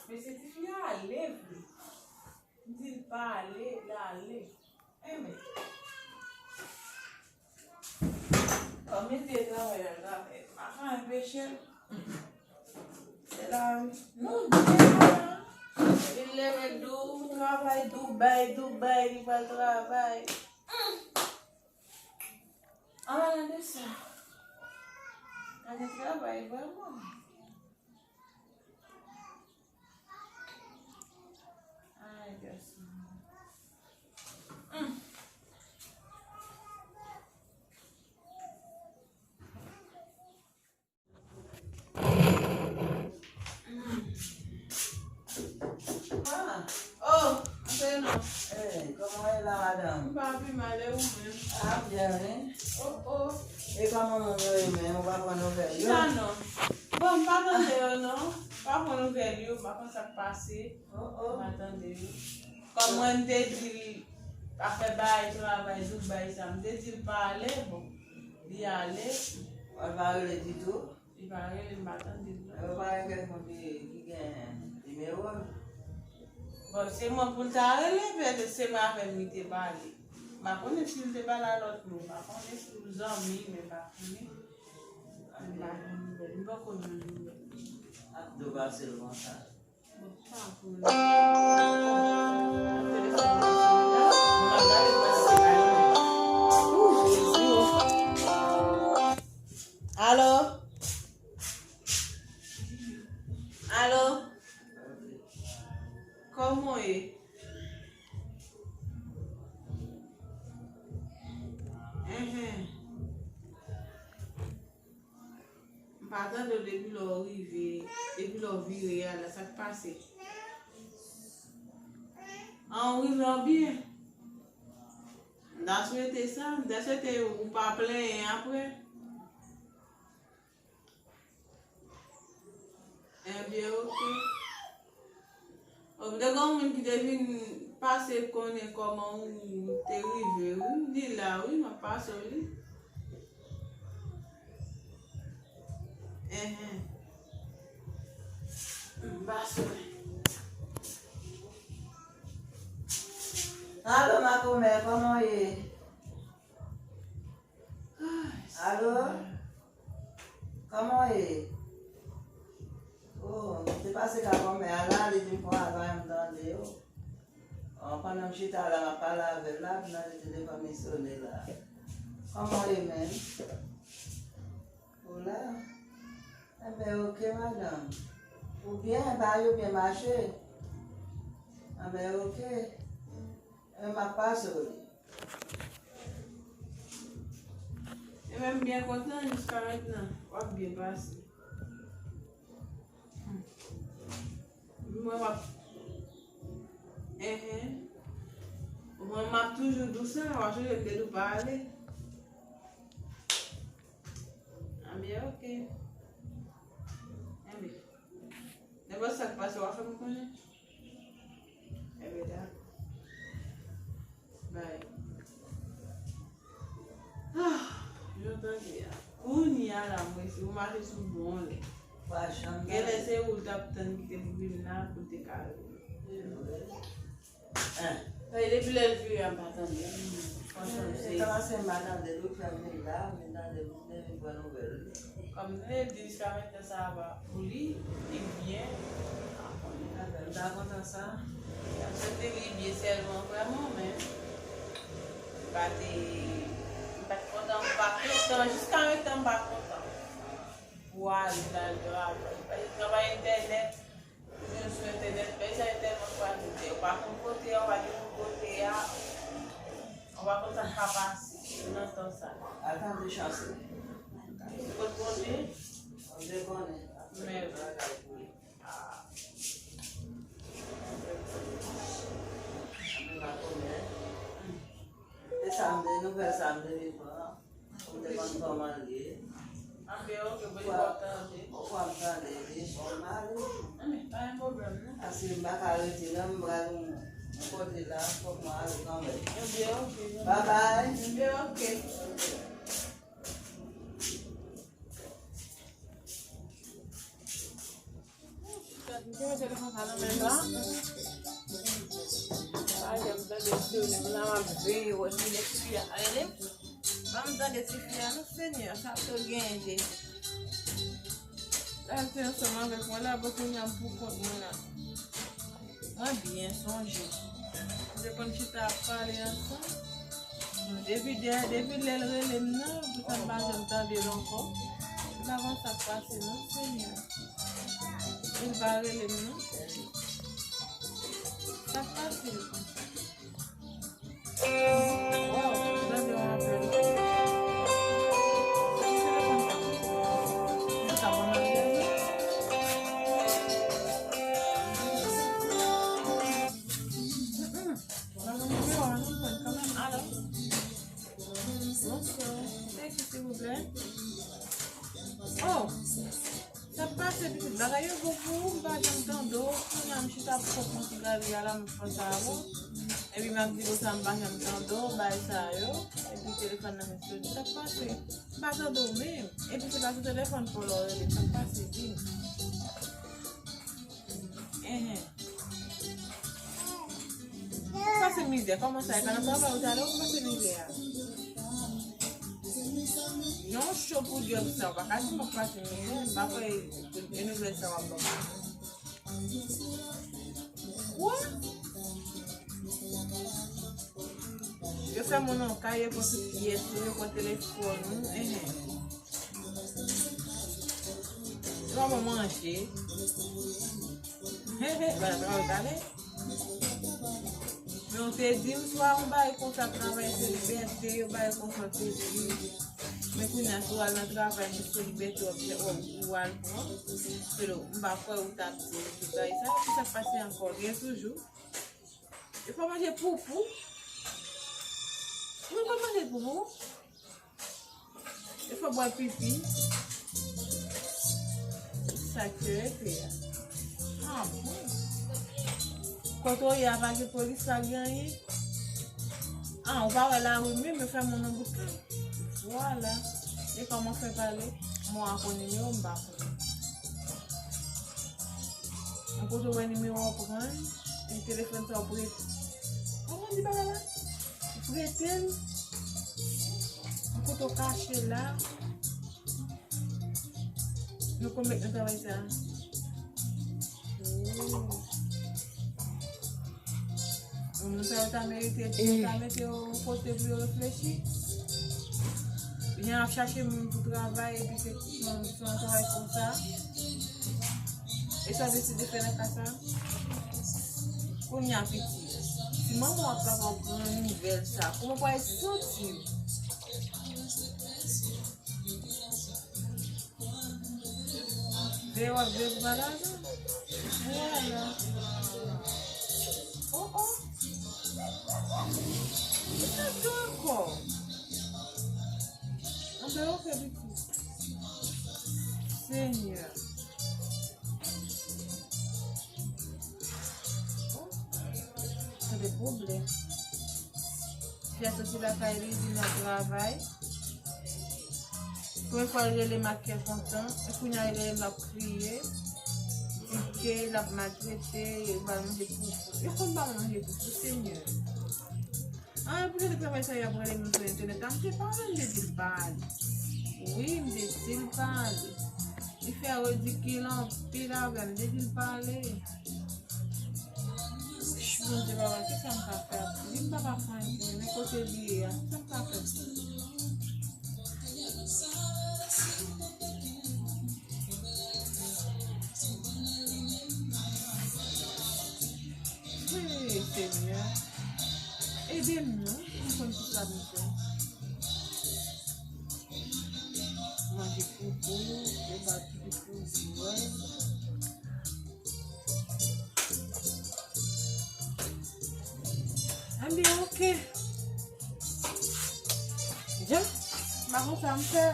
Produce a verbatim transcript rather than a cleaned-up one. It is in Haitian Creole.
Mesye, tifi a ale vre. M di l pa ale, l ale. Enben. Kòm li di e travay, l al travay. M pa ka anpeche l. Se la, wi. Non, se la. Li leve dou, travay, Dubai, Dubai, li pral travay. An palan de sa, pa gen travay vrèman. Ay, gason. Ah, oh, antre non. Eh, kòman w ye la, madanm? M pa pi mal, e ou menm? Ah, byen, wi. Oh, oh. E kòman moun yo ye menm? Ou pa pran nouvèl yo? Kisa non? Bon, m pa tande yo non. M pa pran nouvèl yo, m pa konn sa k pase. Oh, oh. M pa tande yo. Kòm mwen, m te di l afè bay travay, Dubai sa, m te di l pa ale, bon, li ale. Ou pa rele ditou? Li pa rele, m pa tande l non. Yo pa gen kèk moun ki, ki gen nimewo l? Bon, se mwen pou l ta rele, pètèt se mwen avè l li te pale. M pa konnen si l te pale a lòt moun, m pa konnen si l zanmi, men m pa konnen. M pa gen nouvèl, m poko jwenn nouvèl. Ap do pase l konsa. Bon, pa konnen. Telefòn nan sonn la. Mwen ap gade l pase la. Ooh, Jezi, oh. Alo? Alo? Kòman w ye? Enhen. M pa tande w depi lè w rive, depi lè w vire a la, sa k pase? An, w rive an byen? M ta swete sa, m ta swete ou pa plenyen apre. Ebyen, oke. Bon, m te gen yon moun ki te vin pase konnen kòman ou te rive, wi. Li la, wi, m ap pase w li. Enhen. M pase w li. Alo, makomè, kòman w ye? Alo? Kòman w ye? Oh, m te pase ka kòmè a la, li di m fò avan m tande yo. Oh, pandan m chita la, m ap pale avè l la, m tande telefòn li sone la. Kòman w ye menm? Ou la? Enben, oke, madanm. Ou byen, bagay yo byen mache? Enben, oke. Enben, m ap pase w li. E menm byen kontan jiska mentnan. W ap byen pase. Hmm. Mwen w ap. Enhen. Mwen m ap toujou di w sa, w ap chanje m te di w pa ale. Anben, oke. Enben. Nenpòt sa k pase, w a fè m konnen. Enben, dakò. Bay. Ah, jan w tande a. Kounye a la, mwen, si w mache sou bon lè. Pa janm. Genlè se ou l t ap tann ki te pou vin la pou l te ka rele. Hein. Ay, depi lè l vire a, m pa tande l. Franchman, m sezi. Kòmanse m pa tande l, ou fè m vin la, m vin tande l, m vin pran nouvèl. Kòm nou te di, jiska mentnan sa va pou li, li byen, m pa konnen. Anben, m ta kontan sa. M swete li byen sèlman, vrèman, men m pa te, m pa t kontan, m pa kontan, jiska mentnan, m pa kontan. Pou ale, l al travay. Paske travay entènèt, Toujou sou entènèt, men sa entènèt kwaze tè. Ou pa konn kote a, ou pa gen pou kote a. Ou pa konn sa k ka pase nan tan sa. Al tande chans li. Kot Bondye? Bondye konnen. Men. Ah. Anben, pa konnen. E sa m te, nouvèl sa m te vin pran. Ou te konn kòman l ye. Anben, oke, bon, li pap tande. Ou pap tande, li bon, m ale. Anben, pa gen pwoblèm, non. Paske m pa ka rete, non, m pral yon kote la, fòk mwen ale kanmenm. Anben, oke, non. Bye bye. Anben, oke. M te mete telefòn sa nan men m la. Pa janm tande sonnen m la, m ap veye wè si nèg fi a rele m. Ban m tande ti fi a, non, Senyè, sa tou genyen, Jezi. Rete ansanm avèk mwen la, bon, kounye a m pou kont mwen la. Mwen byen sonje. M te konn chita ap pale ansanm. Depi dèyè, depi lè l rele m nan, pou sa m pa janm tande l ankò. M pa konn sa k pase non, Senyè. Li pa rele m non. Sa k pase l? Waw, m tande yon apèl. Sa bon nan rele m? Mm-mm. Mwen nimewo a, nou jwenn kanmenm. Alo? Bonswa. Se ki, silvouplè? Oh! Sa k pase, pitit? Bagay yo bon pou ou? M pa janm tande w. Kounye a m chita pou kont mwen sou galri a la, m ap panse a ou. Epi m ap di konsa m pa janm tande w, bagay sa yo. Epi telefòn nan ap sone. Sa k pase? M pa tande w menm. Epi se pa sou telefòn pa w la w rele m. Sa k pase? Di m. Enhen. Ou pase mizè, kòman sa? E pa nan travay ou t ale, ou pase mizè a? Yon cho pou dyòl sa, ou pa ka di m ap pase mizè, m pa kwè e nouvèl sa w ap ban m. Kwa? Yo fè moun nan kay, yo pran tout pyès ou, yo pran telefòn ou, enhen. Yo pa ban manje. He, he, ba, ba, ba, tale. Men ou te di m, swa yon bagay konsa, travay se libète, yon bagay konsa, ou te di. Men kounye a, si w al nan travay, se libète w ap, w ap, w al pran. Pero, m pa kwè ou t ap di tout bagay sa, ki sa k pase ankò? Gen toujou. Yo fè w manje poupou. Ou konn manje poupou? Yo fè w bwè pipi. Sa k te rete a. Ah bon? Kote w ye a pa gen polis, pa gen anyen? Ah, ou pa wè lari menm, yo fè moun nan bout kay. Vwala. E kòman fè pale? Mwen a konn nimewo, m pa konn. Yon kote w wè nimewo a pran, epi telefòn sa w prete. Kòman di bagay la? Ou prete l? Yon kote w kache la? Nou konn met nan travay sa? Oh. Moun sa yo ta merite, yo ta mete yo kote pou yo reflechi. Jan ap chache moun pou travay, epi se, se yon, se yon travay konsa. E sa w deside fè nan ka sa? Kounye a, pitit, si manman w ap kapab pran nouvèl sa, kòman w pral santi w? Veye w ap veye pou pa lajan. Vwala. Oh, oh. Ki sa tou ankò? Anben, oke, pitit. Senyè. Oh, sa de pwoblèm. Fi a soti lakay li, vin nan travay. Premye fwa l rele m ak kè kontan, e kounye a l rele m l ap kriye, di ke l ap maltrete, yo ba l manje poupou. Yo konn ba mwen manje poupou, Senyè. Ah, pou rele travay sa, y ap rele m sou entènèt la, m te pale, m te di l pa ale. Wi, m te di l pa ale. Li fè ridikil anpil avè m, m te di l pa ale. Bondye papa, kisa m ka fè? Li m papa pran li, men kote li ye a, kisa m ka fè? Hey, Senyè, ede m non, pou m konn kisa pou m fè. Manje poupou, yo ba pitit pou jwèt. Anben, oke. Dja, m pa konn sa m fè.